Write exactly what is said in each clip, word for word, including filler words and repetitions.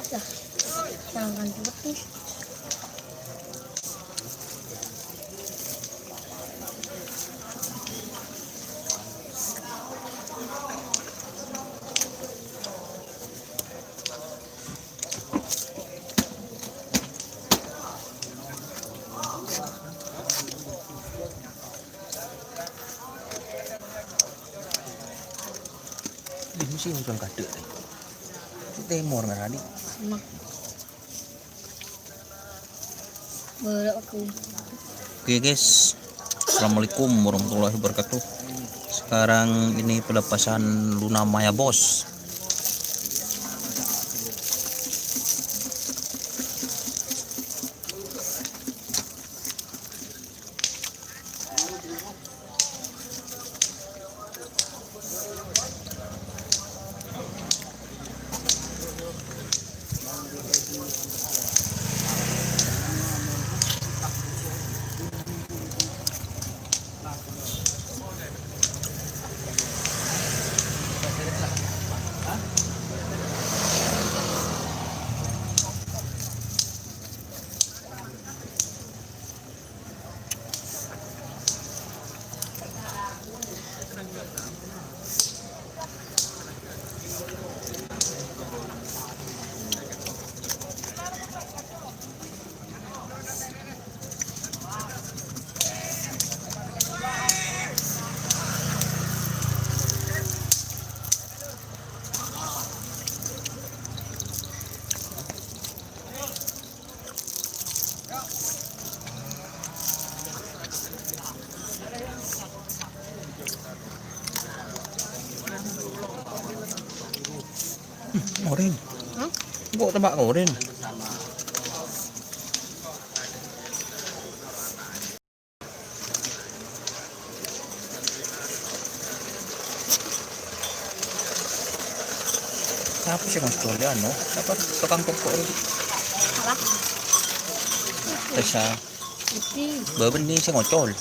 Dah, jangan ribet nih. Ini sih usul kadek. Timur ngerani. Sama. Boleh aku. Oke, guys. Assalamualaikum warahmatullahi wabarakatuh. Sekarang ini pelepasan Luna Maya, bos. Orèng. Hah? Kok tembak orèng? Sapa sè ngocol ya, anu? Sapa tukang toko ini? Apa? Tessa. Iki. Bawa ini sè ngocol.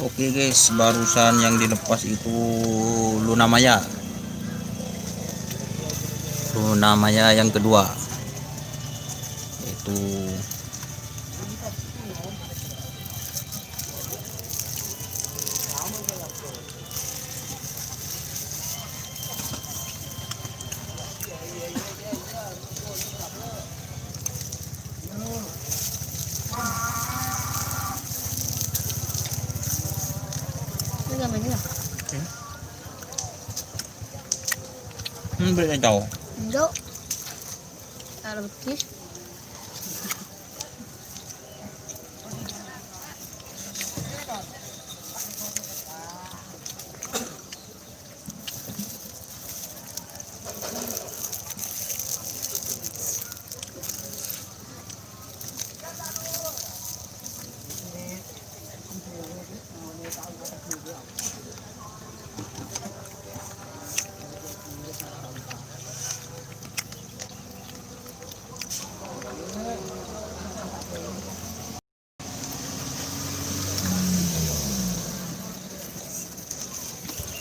Oke guys, barusan yang dilepas itu Luna Maya. Luna Maya yang kedua. Itu Ini namanya. Hmm, boleh tahu. Enggak. Taruh di.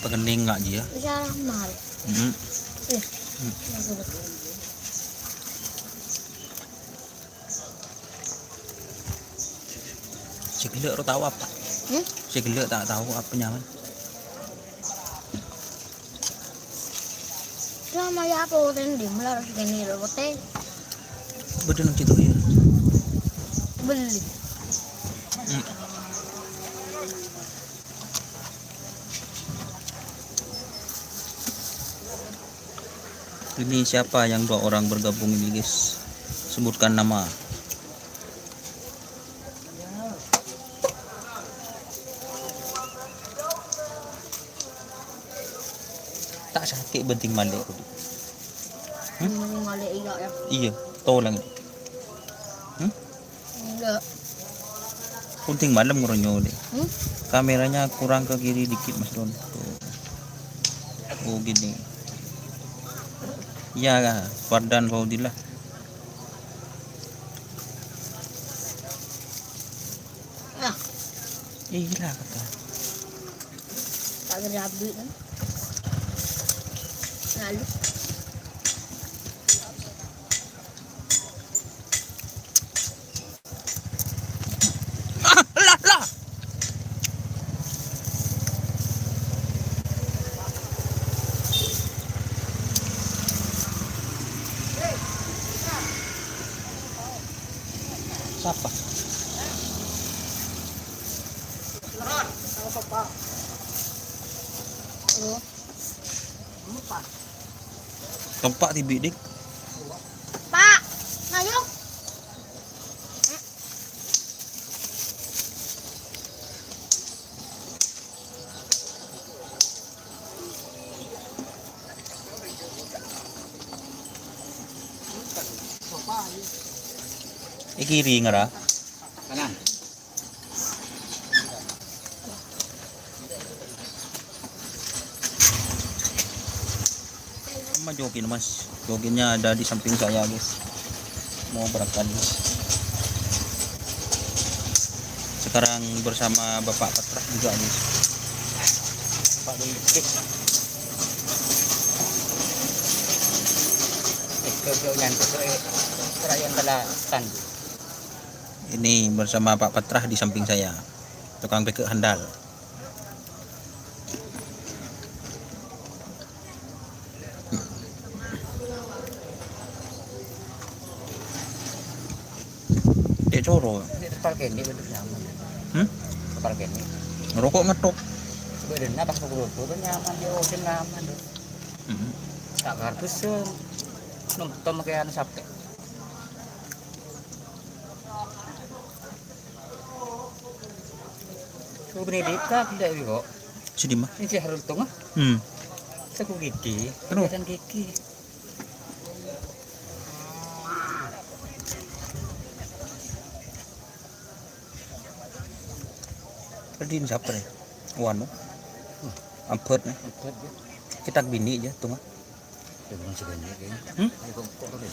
Pakenning nga' jiya. Bisa mahal. Hmm. Iya. Hmm. Sè ghellâ' ro tao apa? Hmm? Sè ghellâ' ta' tao apa nyaman. Sama ya apa hotel di mula harus gini loh hotel. Bâdâ nang cèto ya. Beli. Hmm. Ini siapa yang dua orang bergabung ini, guys? Sebutkan nama. Ta' sakè' bhunting malè, Budi. Hmm? Bhunting malè, iyâ, yâ. Iyâ, tolong. Hmm? Enggak. Bhunting malem ngeronyo deh. Hmm? Kameranya kurang ke kiri dikit, Mas Don. Tuh. Oh, gini. Ya, Fardan Faudillah. Ah. Iya, kata. Tak ada habis, kan? Lalu. Ah, lah, lah. Sapa? Halo. Tongpa' dhibi', Dik. Pak, ayo. Iki ri ngara. Kanan. Sama jokin, Mas. Jokinnya ada di samping saya, guys. Mau berangkat, guys. Sekarang bersama Bapak Petrah juga, guys. Pak Bendiktik. Ini bersama Pak Petrah di samping saya. Tukang pèkè' handal. Cè' coro. Ini teppal kènè' bhender nyaman. Hmm? Teppal kènè'. Ngeroko' ngettok. Bhender pas pukul dua puluh kan nyaman, di ojen nyaman, tuh. Hmm. Tak kardus, eh, nonton kayak anu sapè. Ko' bânnè dhika, tidak, wi, kok. Sè dimma? Ini sih harus tengah. Hmm. Saku gigi. Anu. Kelihatan gigi. Tadi ini siapa nih? Wanu. Ampet nih. Ampet, ya. Kita bini aja, tuh, mah. Ya, bukan segini, kayaknya. Hmm? Ini kok, kok, kok, kok.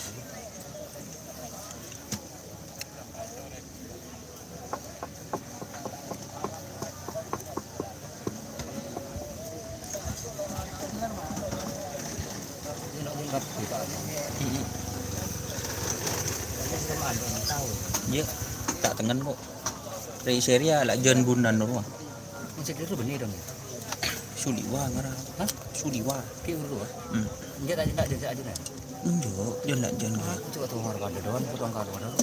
Iya, tak tengen kok. Rè' sèria la' jân bunan rowa. Sè kèra bânnè dong, ya? Suliwa ngara. Hah? Suliwa. Ki uru, ah? Hmm. Enjâ' ta' enjâ' ta' enjâ' aja, nah. Enjâ', jân la' jân. Ah, coba tuh ngar pada doang, potong karo doang.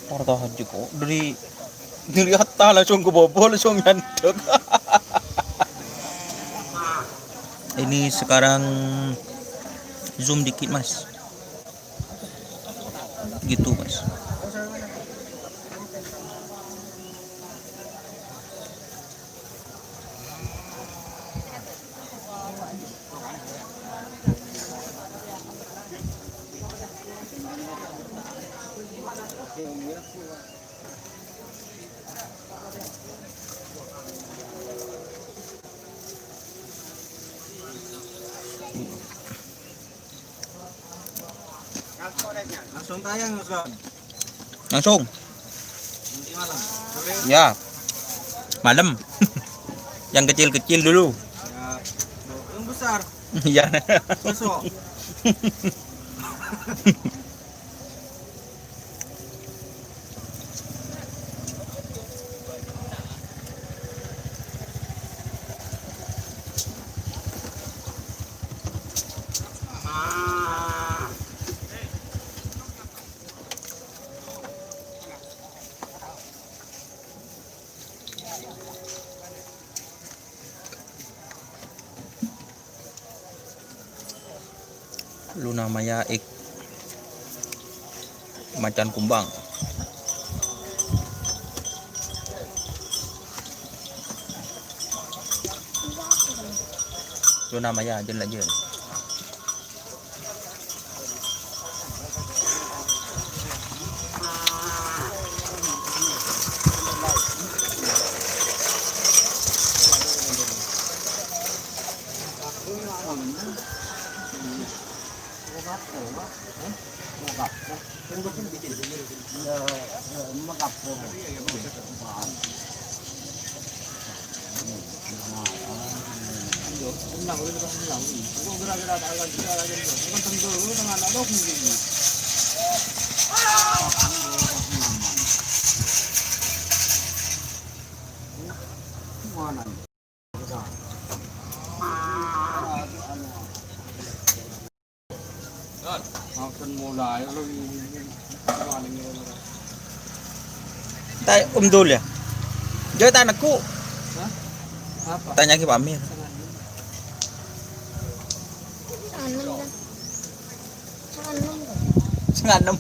Parlo tahajjud kok dari Ngeliat ta, langsung kebobo, langsung nyandak. Ini sekarang zoom dikit, Mas. Gitu, Mas. Langsung tayang, Mas Ron. Langsung. Nanti malam. Sore. Ya. Malam. Yang kecil-kecil dulu. Ya. Yang besar. Iya. Besok. Luna Maya X macan kumbang. Luna Maya, jân la jân. Ampon mulai, kalau ini, ini, ini, ini. Ta-, Om Dul ya? Dia tak neku. Hah? Apa? Tanya ke Pak Amir. Sangat. Sangat enam, kan? Sangat enam, kan? Sangat enam.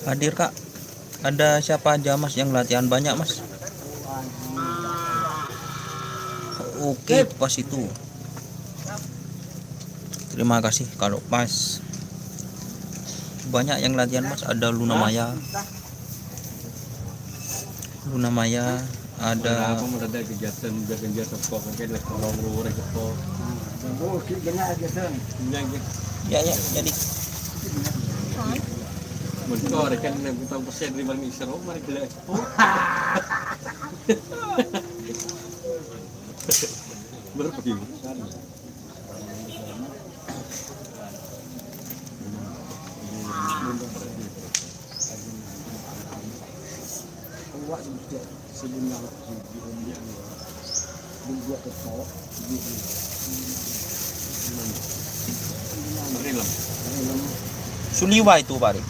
Hadir, Kak. Ada siapa aja, Mas, yang latihan banyak, Mas? Oke, pas itu. Terima kasih kalau pas. Banyak yang latihan, Mas. Ada Luna Maya. Luna Maya, ada. Apa mau ada kegiatan, kegiatan kok, mungkin lagi orang luar gitu. Oh, oke, banyak kegiatan. Banyak gitu. Ya, ya, jadi. Mereka kan yang utang persen di Bang Nisar, oh, mari gila. Berapa gitu? Suliwa itu, Pak Arif.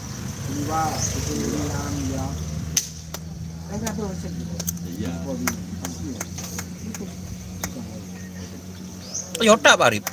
Iya. Toyota, Pak Arif.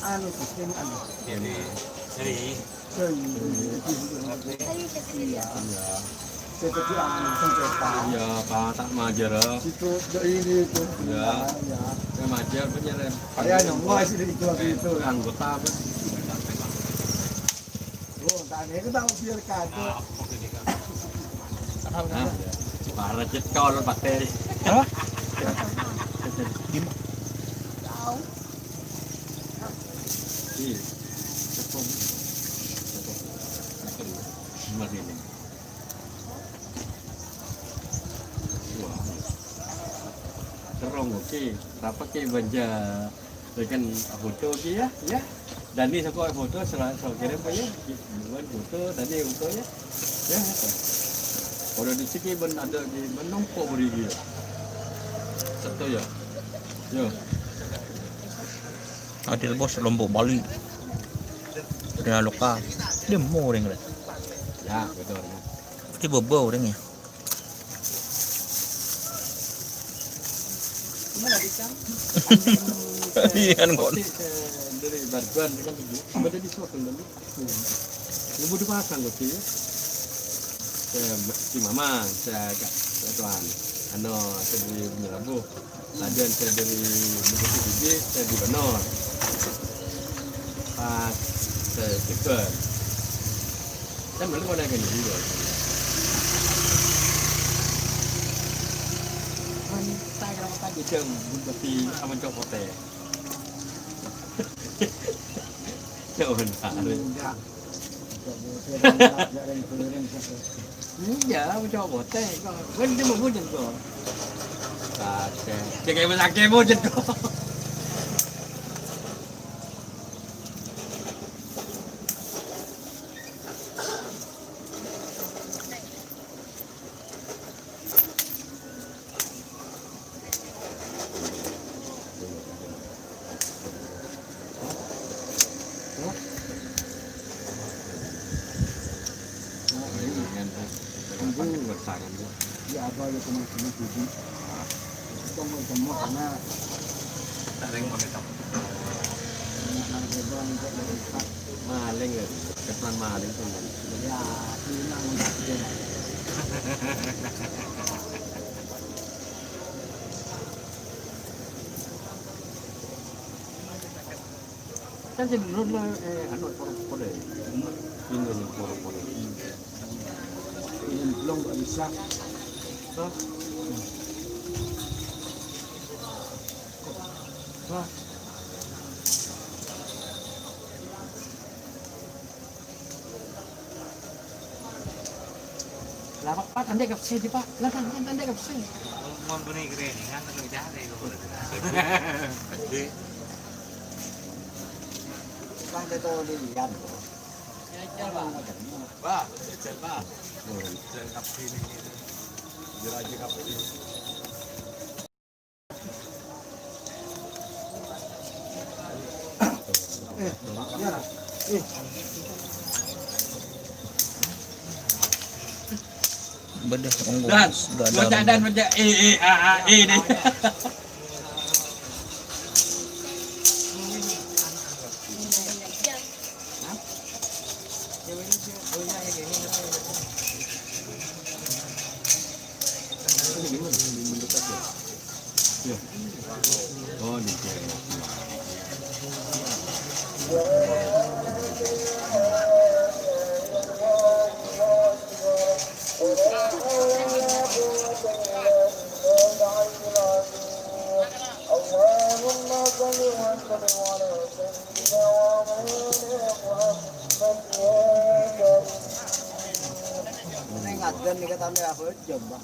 Anu, sistem anu. Ini. Hei. Hei. Iya. Iya. Saya tadi anu, sampai Pak. Iya, Pak, tak majar, oh. Situ, ya, ini itu. Iya. Iya. Saya majar, penyerem. Ada yang nggak sih itu, waktu itu. Anggota apa? Oh, tak ada itu tahu biar kado. Nah, para cetol, Pak Teri. Hah? Iya. Cekong. Cekong. Cuma ini. Wah. Terong, oke. Rapat ke banja. Dengan foto ke ya, ya. Dani sako foto, sera-, sera kirim ke ya. Bukan foto, Dani foto ya. Ya, gitu. Kalau di sini ben ada di menompok beri dia. Satu ya. Yo. Adil bos, Lombok Bali. Dia luka. Dia mau orang lah. Ya, betul. Dia bobo orang ya. Gimana, Bicang? Iya, kan, kok. Dari Barban, kan, gitu. Ada di suatu, kan, gitu. Ini butuh pasang, gitu, ya. Saya, si Mama, saya agak, saya tuan. Ano, saya di Menyelabu. Lajan saya dari Bukit Tinggi, saya di Benor. Pas saya cekel. Saya malu mau naik ini dulu. Santai, kalau tak jam, berarti aman cok hotel. Jauh hari. Enggak. Iya, mau coba teh, kok. Kan dia mau hujan, kok. Kacau. Cek kayak masake mau hujan, kok. Ya, apa ya, teman-teman, jadi. Tunggu semua, karena Maling, ya. Ketemuan maling, teman. Ya, ini yang Kan sing dulu lah, eh, anu, poro-poro. Ini poro-poro. Ini belum bisa. Hah? Hah? Lah, Pak, Pak, tandai ka pèssè, Pak. Lah, tandai, tandai ka pèssè. Mon bânnè kèrènèngan, terro carè kok. Kan itu liyan, Bos. Pak, jajal, Pak. Jajal kabinè. Jajal kabinè. Bâdâ, ongghu. Dan, gak ada bocah dan bocah. Eh, eh, ah, ah, eh, deh. اللهم صل وسلم على سيدنا ومولانا محمد. Neng adzan nèka tamè abâjâng, Pak.